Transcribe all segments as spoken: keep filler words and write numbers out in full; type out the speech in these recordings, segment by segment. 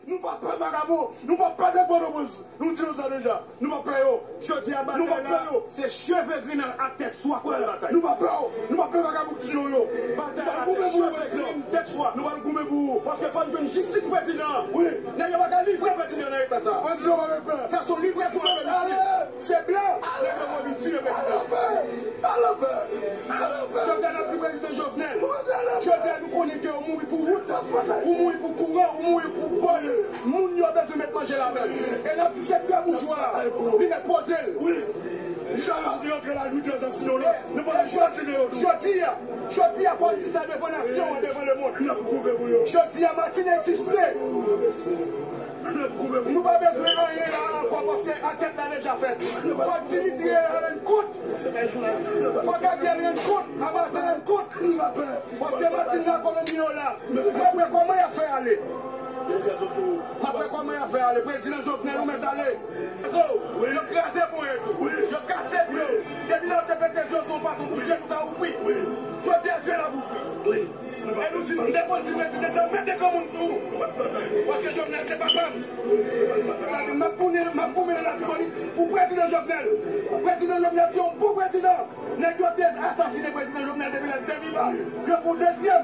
Nou pa pè vakabon, nou pa pè nèg Pòtoprens. Nou di yo sa deja. Nou pa pè yo. Jodi a batay la, se cheve grenn ak tèt swa pou al batay. Nou pa pè yo. Nou pa pè vakabon k tiye yo. Batay la, se cheve grenn tèt swa. Nou pral goumen pou ou. Paske fò n jwenn jistis prezidan an. Wi. Nèg yo pa ka livre prezidan nan eta sa. Prezidan pa gen pè. Sa se yon livrezon anvè misye. Se blan. Nèg yo pral vin tiye prezidan. Jodi a n ap di prezidan Jovenel. Jodi a nou konnen ke ou mouri pou wout, ou mouri pou kouran, ou mouri pou bòl. Moun yo bezwen met manje ladan l. E n ap di sektè boujwa a, li mèt poze l. Wi. Jan yo di rantre la, nou te asasinen yo la. Nou pa asasinen yo tou. Jodi a, jodi a, fò n di sa devan nasyon an, devan lemonn. N ap goumen pou yo. Jodi a, Martine egziste. Nou pa bezwen anyen la ankò paske ankèt la deja fèt. Fòk Dimitri rann kont. Fòk Ariel rann kont. Abraze rann kont. Paske Martine la koloni yo la. M ap wè kòman y ap fè ale. M ap wè kòman y ap fè ale. Prezidan Jovenel, ou mèt ale. Yo kraze pon yo tou. Yo kase pye yo. Depi lè yo te pete zye yo, se yon fason pou je nou ta ouvri. Jodi a, je n ap ouvri. E nou di, m te konn di prezidan sa, mete granmoun sou ou. Paske Jovenel se papa m. Gade, m ap goumen, m ap goumen nan Latibonit pou prezidan Jovenel. Prezidan Jovenel se yon bon prezidan. Nèg yo te asasinen prezidan Jovenel depi lè l te vivan. Yo fè yon dezyèm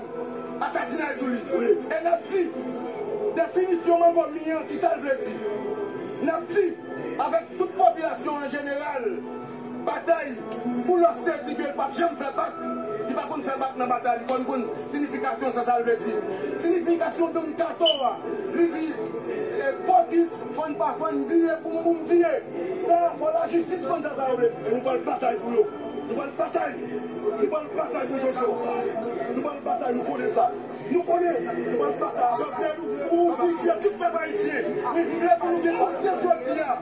asasinay sou li. E n ap di, definisyon mango mi an, kisa l vle di? N ap di, avèk tout popilasyon an jeneral, batay, Boulos te di ke l p ap janm fè bak, li pa konn fè bak nan batay, li konn konn siyifikasyon sa, sa l vle di. Siyifikasyon Don Kato a, li di, eh, fokis, fann pa fann, diye, boum boum, diye. Sa, fò lajistis konn sa, sa yo vle di. Nou pral batay pou yo. Nou pral batay. Nou pral batay pou Jojo. Nou pral batay, nou konnen sa. Nou konnen, nou pral batay. Jovenel, ou, ou vizye tout pèp ayisyen. Li vle pou nou gen konsyans jodi a.